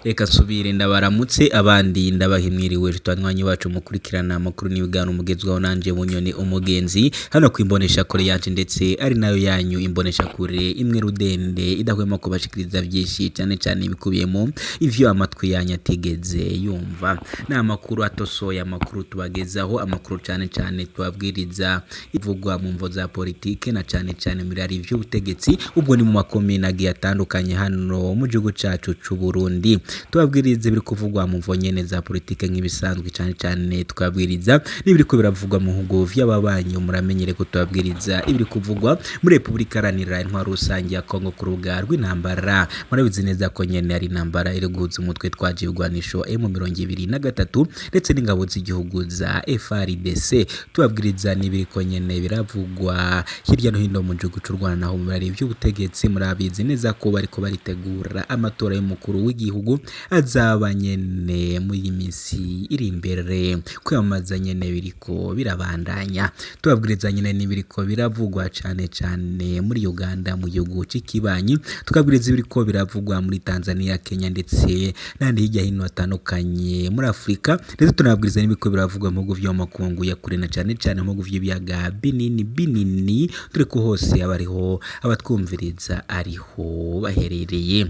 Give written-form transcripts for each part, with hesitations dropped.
Reka nsubire ndabaramutse abandi ndabahimwiriwe tutanywanyi wacu mukurikirana amakuru n'ibiganiro mugezwaho nanje Bunyoni umugenzi hano ku imbonesha kure yacu ndetse ari nayo yanyu imbonesha kure imwe rudende idahwema kubashikiriza byinshi cyane cyane ibikubiyemo ivyo amatwi yanyu atigeze yumva. Ni amakuru atosoye, amakuru tubagezaho, amakuru cyane cyane tubabwiriza ivugwa mu mvo za politike na cyane cyane muri ari ivy'ubutegetsi, ubwo ni mu makomine agiye atandukanye hano mu gihugu cacu c'u Burundi. Tubabwiriza ibiri kuvugwa mu mvo nyene za politike nk'ibisanzwe, cyane cyane tukabwiriza n'ibiriko biravugwa mu bihugu vy'ababanyi. Muramenyere ko tubabwiriza ibiri kuvugwa muri Repubulika Iharanira Intwaro Rusange ya Kongo ku rubuga rw'intambara. Murabizi neza ko nyene ari intambara iri guhuza umutwe twaje ibigwanisho M23 ndetse n'ingabo z'igihugu za FARDC. Tubabwiriza n'ibiriko nyene biravugwa hirya no hino mu gihugu c'u Rwanda, naho muri ivy'ubutegetsi murabizi neza ko bariko baritegura amatora y'umukuru w'igihugu azaba nyene muri iyi minsi iri imbere. Kwiyamamaza nyene biriko birabandanya. Tubabwiriza nyene n'ibiriko biravugwa cane cane muri Uganda mu gihugu c'ikibanyi, tukabwiriza ibiriko biravugwa muri Tanzania, Kenya ndetse n'ahandi hirya hino hatandukanye muri Afurika, ndetse tunababwiriza n'ibiriko biravugwa mu bihugu vyo mu makungu ya kure na cane cane mu bihugu vy'ibiyaga binini binini, dore ko hose aba ariho abatwumviriza ariho baherereye.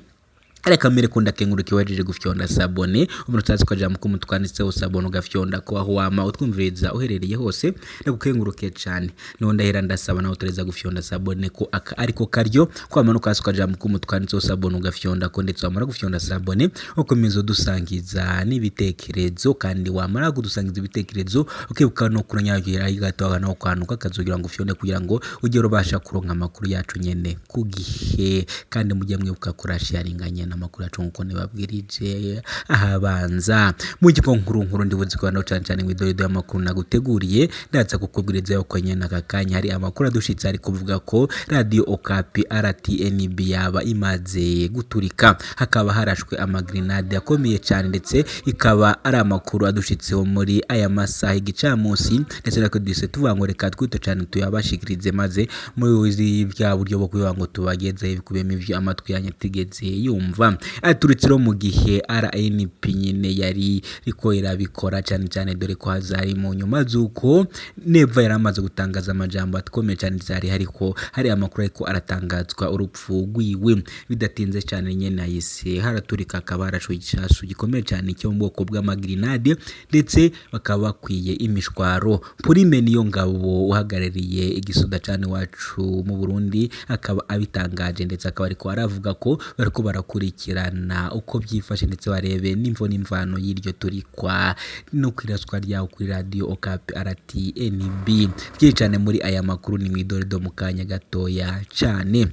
Reka mbere ko ndakenguruka wajeje gufyonda sabone, umuntu utazi ko ajambo ko mutwanditseho sabone ugafyonda ko aho wama utwumviriza uherereye hose, ndagukenguruke cane. Niho ndahera ndasaba nawe utareza gufyonda sabone ko aka ariko karyo kwamanuka hasi ukajambo ko mutwanditseho sabone ugafyonda ko, ndetse wamara gufyonda sabone ukomeza udusangiza n'ibitekerezo, kandi wamara kudusangiza ibitekerezo ukibuka no kuranyagira gato naho kwanuka kazogira ngo ufyonde kugira ngo ujye urabasha kuronka amakuru yacu nyene ku gihe, kandi mujye mwibuka kurasharinganya amakuru yacu nkuko nibabwirije ahabanza mu giko nkuru nkuru ndibuze ko cane cane mwidorido y'amakuru naguteguriye. Ndaza kukubwiriza yuko nyene aka kanya hari amakuru adushitse ari kuvuga ko Radio Okapi RTNB yaba imaze guturika, hakaba harashwe amagrenade akomeye cyane, ndetse ikaba ari amakuru adushitseho muri aya masaha igicamunsi, ndetse nako duhise tuvuga ngo reka twite cane tuyabashikirize, maze muri bya buryo bwo kubivuga ngo tubagezeho ibikubiyemo ivyo amatwi yanyu atigeze yumva. Aturutse rero mu gihe RNP nyine yari riko irabikora cyane cyane, dore ko hazari mu nyuma z'uko Neva yari amaze gutangaza amajambo akomeye cyane, zari hariko hari amakuru ariko aratangazwa urupfu rwiwe. Bidatinze cyane nyene ahise haraturika, akaba harashwe igisasu gikomeye cyane cyo mu bwoko bw'amagrenade, ndetse bakaba bakwiye imishwaro. Prime niyo ngabo uhagarariye igisoda cane wacu mu Burundi akaba abitangaje, ndetse akaba ariko aravuga ko bariko barakurikirana uko byifashe, ndetse barebe n'imvo n'imvano y'iryo turikwa no kwiraswa ryawo kuri Radio Okapi RTNB. Byinshi cyane muri aya makuru ni mwidorido mu kanya gatoya cane.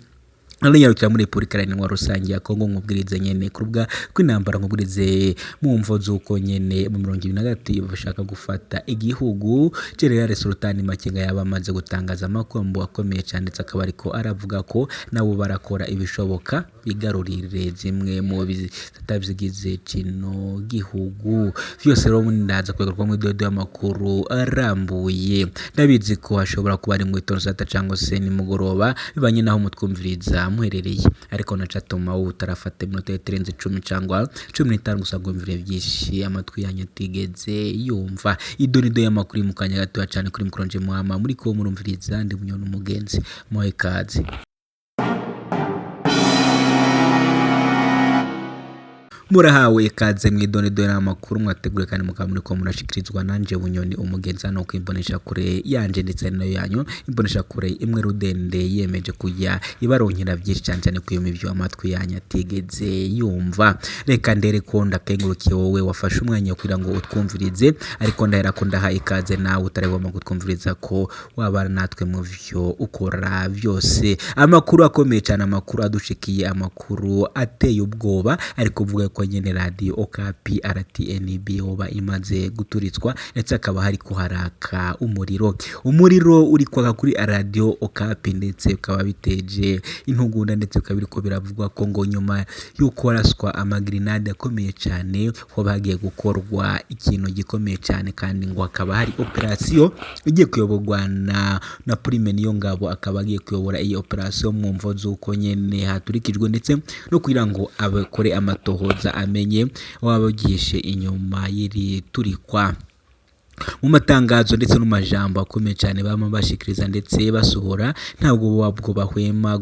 Nanyarukira muri Repubulika Iharanira Rusange ya Kongo nkubwirize nyene ku rubuga rw'intambara, nkubwirize mu mvo z'uko nyene mu 2023 bashaka gufata igihugu. General Sultan Makenga yaba amaze gutangaza amakombo akomeye cyane, ndetse akaba ariko aravuga ko nabo barakora ibishoboka bigarurire zimwe mu bisata bigize kino gihugu. Vyose rero ndaza kugaruka mu idodo y'amakuru arambuye. Ndabizi ko hashobora kuba ari mu gitondo saa sita cyangwa se nimugoroba bivanye naho mutwumviriza muherereye, ariko nacatuma wowe utarafata iminota itarenze 10 cyangwa 15 gusa ngo wumvire byinshi amatwi yanyu atigeze yumva. Idonido y'amakuru mu kanya gatoya cyane kuri Mukronje Muhama muri ko murumviriza ndi Bunyoni umugenzi muhe ikaze. Murahawe ikaze mu idonido y'amakuru mwategure kandi mukaba muriko murashikirizwa nanje Bunyoni umugenzi hano ku imbonesha kure yanje ndetse nayo yanyu imbonesha kure imwe rudende yemeje kujya ibaronkera byinshi cyane cyane kuyuma ivyo amatwi yanyu atigeze yumva. Reka ndere ko ndakengurukiye wowe wafashe umwanya kugira ngo utwumvirize, ariko ndahera ko ndaha ikaze nawe utaragomba kutwumviriza ko wabana natwe mu vyo ukora byose. Amakuru akomeye cyane, amakuru adushikiye, amakuru ateye ubwoba ariko kuvuga ko nyene Radio Okapi RTNB yoba imaze guturitswa, ndetse akaba hari kuharaka umuriro. Umuriro uri kwaka kuri Radio Okapi ndetse ukaba biteje intugunda, ndetse ukaba biriko biravugwa ko ngo nyuma y'uko haraswa amagrenade akomeye cyane hoba hagiye gukorwa ikintu gikomeye cyane, kandi ngo hakaba hari operasiyo igiye kuyoborwa na Prime Niyongabo, akaba agiye kuyobora iyi operasiyo mu mvo z'uko nyene haturikijwe, ndetse no kugira ngo abakore amatohoza amatohoza amenye wabagishe inyuma y'iri turikwa. Mu matangazo ndetse no majambo akomeye cyane bama bashikiriza ndetse basohora, ntabwo wabwo bahwema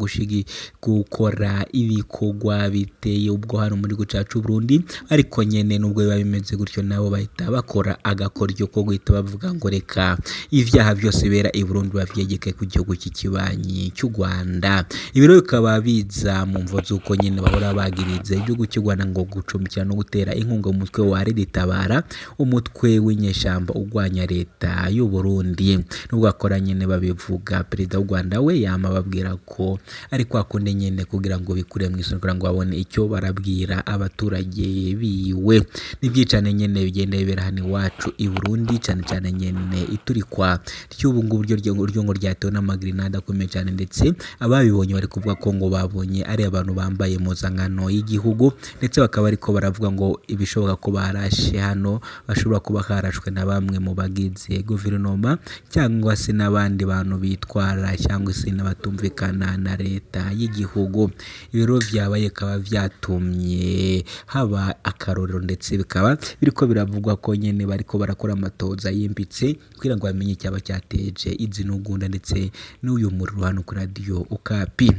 gukora ibikorwa biteye ubwo hano muri gucacu Burundi, ariko nyene nubwo biba bimeze gutyo nabo bahita bakora agakoryo ko guhita bavuga ngo reka ivyaha byose bera i Burundi bavyegeke ku gihugu cy'ikibanyi cy'u Rwanda. Ibiro bikaba biza mu mvo z'uko nyene bahora bagiriza igihugu cy'u Rwanda ngo gucumbikira no gutera inkunga umutwe wa Red-Tabara, umutwe w'inyeshamba urwanya leta y'u Burundi. Nubwo akora nyene babivuga, perezida w'u Rwanda we yama babwira ko ari kwa kundi nyene kugira ngo bikure mu isoni, kugira ngo babone icyo barabwira abaturage biwe. N'ibyicane nyene bigenda bibera hano iwacu i Burundi, cyane cyane nyene iturikwa ry'ubu ngubu ryo ngo ryatewe n'amagrenade akomeye cyane, ndetse ababibonye bari kuvuga ko ngo babonye ari abantu bambaye impuzankano y'igihugu, ndetse bakaba ariko baravuga ngo ibishoboka ko barashe hano bashobora kuba harashwe na bamwe mu bagize guverinoma cyangwa se n'abandi bantu bitwara cyangwa se n'abatumvikana na leta y'igihugu. Ibiro byabaye bikaba byatumye haba akarorero, ndetse bikaba biriko biravugwa ko nyene bariko barakora amatoza yimbitse kugira ngo bamenye icyaba cyateje izi ntugunda ndetse n'uyu muriro hano kuri Radio Okapi.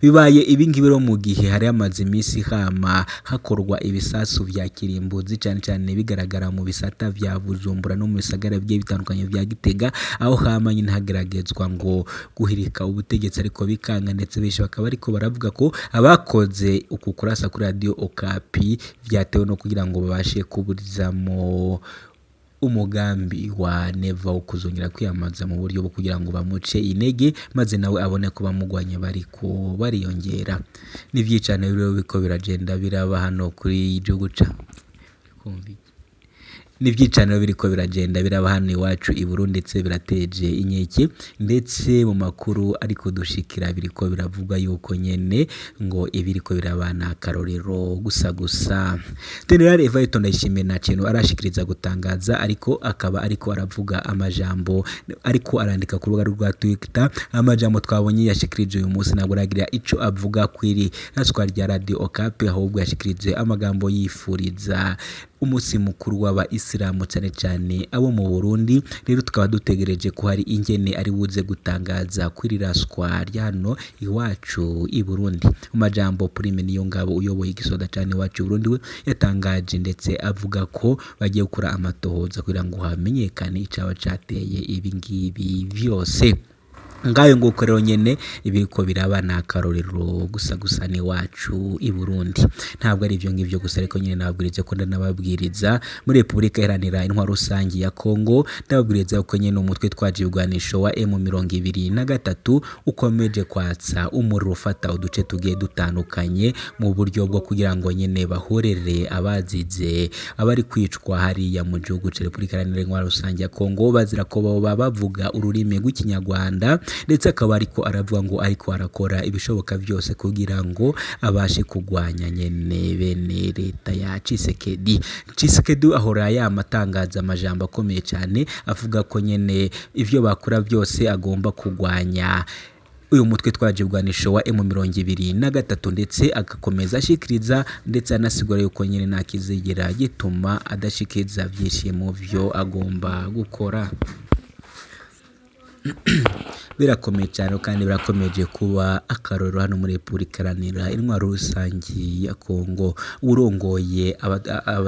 Bibaye ibingibi rero mu gihe hari hamaze iminsi hama hakorwa ibisasu vya kirimbuzi, cyane cyane bigaragara mu bisata vya Bujumbura no mu bisagara bigiye bitandukanye vya Gitega, aho hama nyine hageragezwa ngo guhirika ubutegetsi ariko bikanga, ndetse benshi bakaba ariko baravuga ko abakoze uku kurasa kuri Radio Okapi vyatewe no kugira ngo babashe kuburizamo umugambi wa Neva wo kuzongera kwiyamamaza mu buryo bwo kugira ngo bamuce intege, maze nawe abone ko bamugwanya bariko bariyongera. N'ivyicane rero biko biragenda biraba hano kuri igihugu ca n'ivyicano biriko biragenda biraba hano iwacu i Burundi, ndetse birateje inkeke, ndetse mu makuru ariko dushikira biriko biravuga yuko nyene ngo ibiriko birabana akarorero gusa gusa. General Evariste Ndayishimiye nta kintu arashikiriza gutangaza, ariko akaba ariko aravuga amajambo, ariko arandika ku rubuga rwa Twitter amajambo twabonye yashikirije uyu munsi. Ntabwo aragira ico avuga kwiri raswa rya Radio Okapi, ahubwo yashikirije amagambo yifuriza umunsi mukuru w'abayisilamu cyane cyane abo mu Burundi. Rero tukaba dutegereje ko hari ingene ari buze gutangaza kwiri raswa rya hano iwacu i Burundi. Mu majambo Prime Niyongabo uyoboye igisoda cyane iwacu i Burundi we yatangaje ndetse avuga ko bagiye gukora amatohoza kugira ngo hamenyekane icaba cateye ibi ngibi vyose. Ngayo nguko rero nyene ibiriko biraba ni akarorero gusa gusa n'iwacu i Burundi. Ntabwo ari ivyo ngivyo gusa, ariko nyene nababwiriza ko ndanababwiriza muri Repubulika Iharanira Intwaro Rusangi ya Kongo, ndababwiriza ko nyene umutwe twaje ibigwanisho wa M23 ukomeje kwatsa umuriro ufata uduce tugiye dutandukanye mu buryo bwo kugira ngo nyene bahorere abazize abari kwicwa hariya mu gihugu ca Repubulika Iharanira Intwaro Rusangi ya Kongo, bazira ko baba bavuga ururimi rw'ikinyarwanda, ndetse akaba ariko aravuga ngo ariko arakora ibishoboka byose kugira ngo abashe kugwanya nyene bene leta ya Tshisekedi. Tshisekedi ahora yamatangaza amajambo akomeye cyane avuga ko nyene ivyo bakora byose agomba kugwanya uyu mutwe twaje ibigwanisho wa M23, ndetse agakomeza ashikiriza ndetse anasigura yuko nyene nta kizigera gituma adashikiriza vyinshi mu vyo agomba gukora. Birakomeye cyane kandi birakomeje kuba akarorero hano muri Repubulika Iharanira Intwaro Rusangi ya Kongo. Urongoye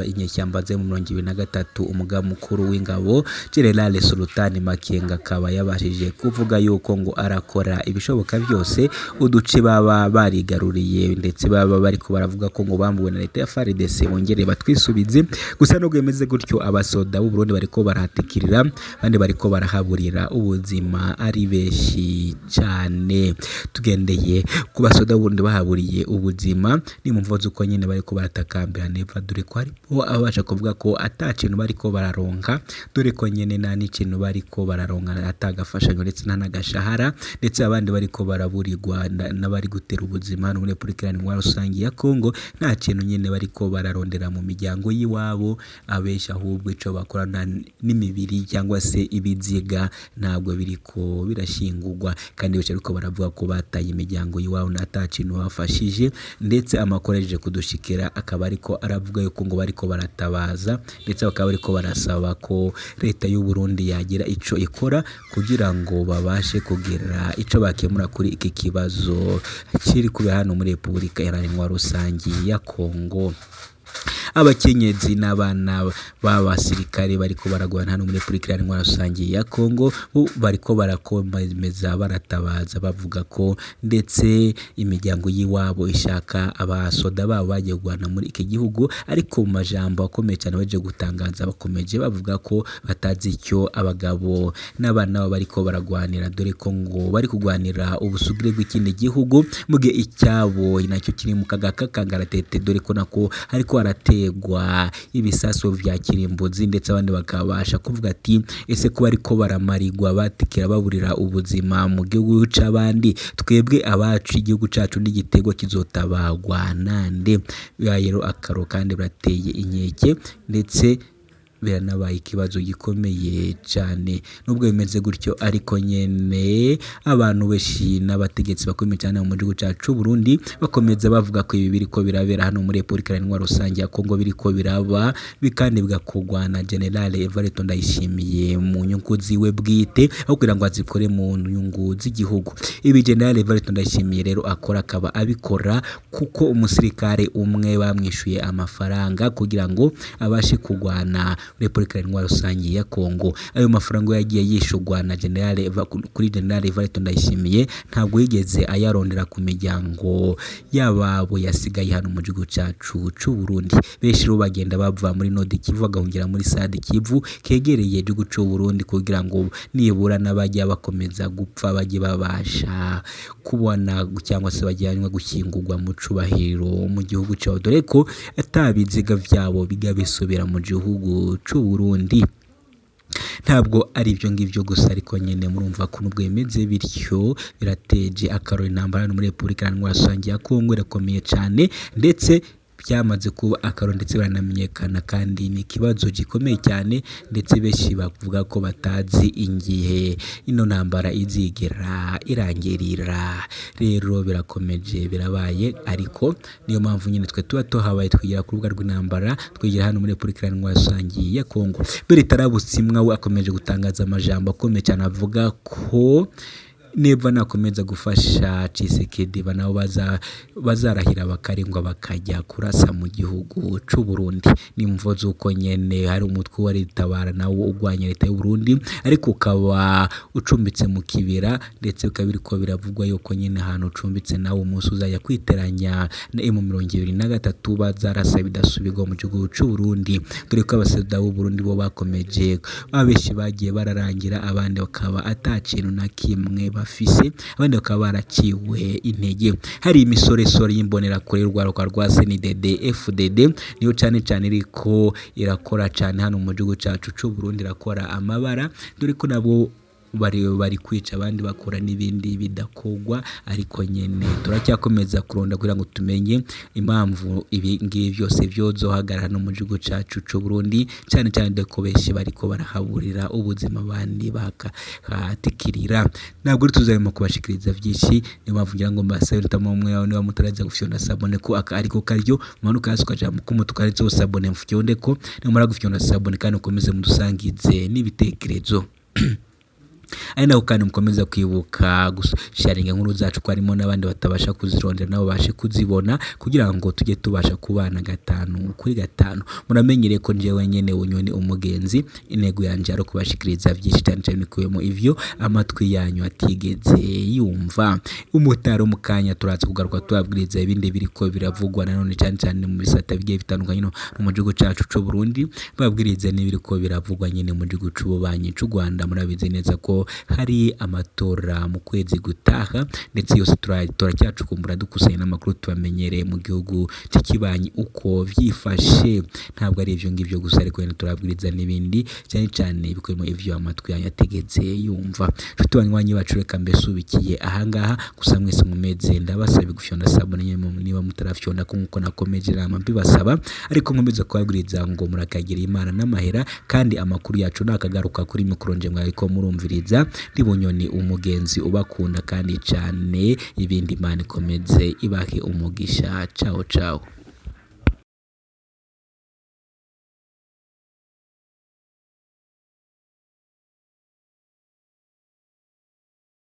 inyeshyamba ze mu 23, umugaba mukuru w'ingabo General Sultan Makenga akaba yabashije kuvuga yuko ngo arakora ibishoboka byose uduce baba barigaruriye, ndetse baba bariko baravuga ko ngo bambuwe na leta ya FARDC bongere batwisubize. Gusa nubwo bimeze gutyo, abasoda b'u Burundi bariko barahatikirira, abandi bariko barahaburira ubuzima ari benshi cyane. Tugendeye ku basoda b'Uburundi bahaburiye ubuzima ni mu mvo z'uko nyene bariko baratakambira Neva, dore ko harimo ababasha kuvuga ko ata kintu bariko bararonka, dore ko nyene nta n'ikintu bariko bararonka, atagafashanyo ndetse nta n'agashahara, ndetse abandi bariko baraburirwa n'abari gutera ubuzima hano muri Repubulika Iharanira Intwaro Rusangi ya Kongo, nta kintu nyene bariko bararondera mu miryango y'iwabo. Abenshi ahubwo ico bakorana n'imibiri cyangwa se ibiziga ntabwo biriko birashingwa. gushingurwa, kandi benshi bariko baravuga ko bataye imiryango y'iwabo ata kintu bafashije, ndetse amakuru ahejeje kudushikira akaba ariko aravuga yuko ngo bariko baratabaza, ndetse bakaba bariko barasaba ko leta y'u Burundi yagira ico ikora kugira ngo babashe kugira ico bakemura kuri iki kibazo kiri kubera hano muri Repubulika Iharanira Rusangi ya Kongo. Abakenyezi n'abana b'abasirikare bariko baragwana hano muri Repubulika Iharanira Rusangi ya Kongo bariko barakomeza baratabaza bavuga ko ndetse imiryango y'iwabo ishaka abasoda babo bagiye kurwana muri iki gihugu, ariko mu majambo akomeye cyane baje gutangaza bakomeje bavuga ko batazi icyo abagabo n'abana babo bariko baragwanira, dore ko ngo bari kugwanira ubusugire bw'ikindi gihugu mu gihe icyabo nacyo kiri mu kaga k'akangaratete, dore ko nako hariko harategwa ibisasu vya kirimbuzi, ndetse abandi bakabasha kuvuga ati ese kuba ariko baramarirwa batikira baburira ubuzima mu gihugu c'abandi, twebwe abacu igihugu cacu n'igitego kizotabagwa nande? Rero akaro kandi birateye inkeke ndetse biranabaye ikibazo gikomeye cyane. Nubwo bimeze gutyo ariko nyene abantu benshi n'abategetsi bakomeye cyane mu gihugu cyacu c'u Burundi bakomeza bavuga ko ibi biriko birabera hano muri Repubulika Iharanira Rusange ya Kongo biriko biraba kandi bigakorwa na General Evariste Ndayishimiye mu nyungu ziwe bwite, aho kugira ngo azikore mu nyungu z'igihugu. Ibi General Evariste Ndayishimiye rero akora akaba abikora kuko umusirikare umwe bamwishuye amafaranga kugira ngo abashe kurwana Repubulika Iharanira Rusange ya Kongo. Ayo mafaranga yagiye yishurwa na General kuri General Evariste Ndayishimiye ntabwo yigeze ayarondera ku miryango y'ababo yasigaye hano mu gihugu cyacu c'u Burundi. Benshi rero bagenda bava muri Nord Kivu bagahungira muri Sud Kivu kegereye igihugu c'u Burundi kugira ngo nibura n'abajya bakomeza gupfa bajye babasha kubona cyangwa se bajyanwe gushyingurwa mu cubahiro mu gihugu cabo, dore ko atabiziga vyabo biga bisubira mu gihugu c'u Burundi. Ntabwo ari ibyo ngibyo gusa ariko nyene murumva ko nubwo bimeze bityo birateje akarori intambara hano muri Repubulika Iharanira Rusange ya Kongo irakomeye cyane, ndetse byamaze kuba akaro ndetse baranamenyekana, kandi ni ikibazo gikomeye cyane, ndetse benshi bavuga ko batazi igihe ino ntambara izigera irangirira. Rero birakomeje birabaye, ariko niyo mpamvu nyine twe tuba tuhabaye twigira ku rubuga rw'intambara, twigira hano muri Repubulika Iharanira Rusange ya Kongo. Bertrand Bisimwa we akomeje gutangaza amajambo akomeye cyane avuga ko neva nakomeza gufasha Tshisekedi nabo bazarahira bakarengwa bakajya kurasa mu gihugu c'u Burundi. Nimvo z'uko nyene hari umutwe wa Tabara nawo urwanya leta y'u Burundi, ariko ukaba ucumbitse mu kibira, ndetse bikaba biriko biravugwa yuko nyene ahantu ucumbitse nawo umunsi uzajya kwiteranya na M23 bazarasa bidasubirwa mu gihugu c'u Burundi, dore ko abasoda b'u Burundi bo bakomeje abenshi bagiye bararangira, abandi bakaba ata kintu na kimwe bafise, abandi bakaba baraciwe intege. Hari imisoresore y'imbonerakure y'urwaruka rwa CNDD FDD niyo cyane cyane iriko irakora cyane hano mu gihugu cyacu c'u Burundi, irakora amabara, dore ko nabo bari kwica abandi bakora n'ibindi bidakogwa, ariko nyene turacyakomeza kuronda kugira ngo tumenye impamvu ibi ngibi byose byozohagarara no mu gihugu cyacu c'u Burundi, cyane cyane dore ko benshi bariko barahaburira ubuzima abandi bakahatikirira. Ntabwo tuzarimo kubashikiriza byinshi, niyo mpamvu ngira ngo mbasabe rutamwe niba mutaraza gufyonda sabone ko aka ariko karyo umanuka hasi ukaja mu kumutuku kanditseho sabone mufyonde ko nimara gufyonda sabone, kandi ukomeze mudusangize n'ibitekerezo. Ari nako kandi mukomeza kwibuka gusharinga inkuru zacu ko harimo n'abandi batabasha kuzirondera nabo babashe kuzibona, kugira ngo tujye tubasha kubana 5 kuri 5. Muramenyereye ko njyewe nyene Bunyoni umugenzi, intego yanje ari ukubashikiriza byinshi cyane cyane bikubiyemo ivyo amatwi yanyu atigeze yumva. Umutaro mu kanya turaza kugaruka tubabwiriza ibindi biriko biravugwa nanone cyane cyane mu bisata bigiye bitandukanye no mu gihugu cacu c'u Burundi, babwirize n'ibiriko biravugwa nyene mu gihugu c'ububanyi c'u Rwanda. Murabizi neza ko hari amatora mu kwezi gutaha, ndetse yose turacyacukumbura dukusanya n'amakuru tubamenyereye mu gihugu cy'ikibanyi uko vyifashe. Ntabwo ari ivyo ngivyo gusa ariko nyene turabwiriza n'ibindi cyane cyane bikubiyemo ivyo amatwi yanyu ategetse yumva. Nshuti banywanyi bacu, reka mbesubikiye ahangaha gusa, mwese mumeze ndabasaba gufyonda sabone niba mutarafyonda ko nkuko nakomeje nama mbibasaba, ariko nkomeza kubabwiriza ngo murakagira Imana n'amahera, kandi amakuru yacu nakagaruka kuri mikoro nje mwariko murumviriza. neza. Ndi Bunyoni umugenzi ubakunda kandi cane, ibindi Imana ikomeze ibahe umugisha. Ciao ciao.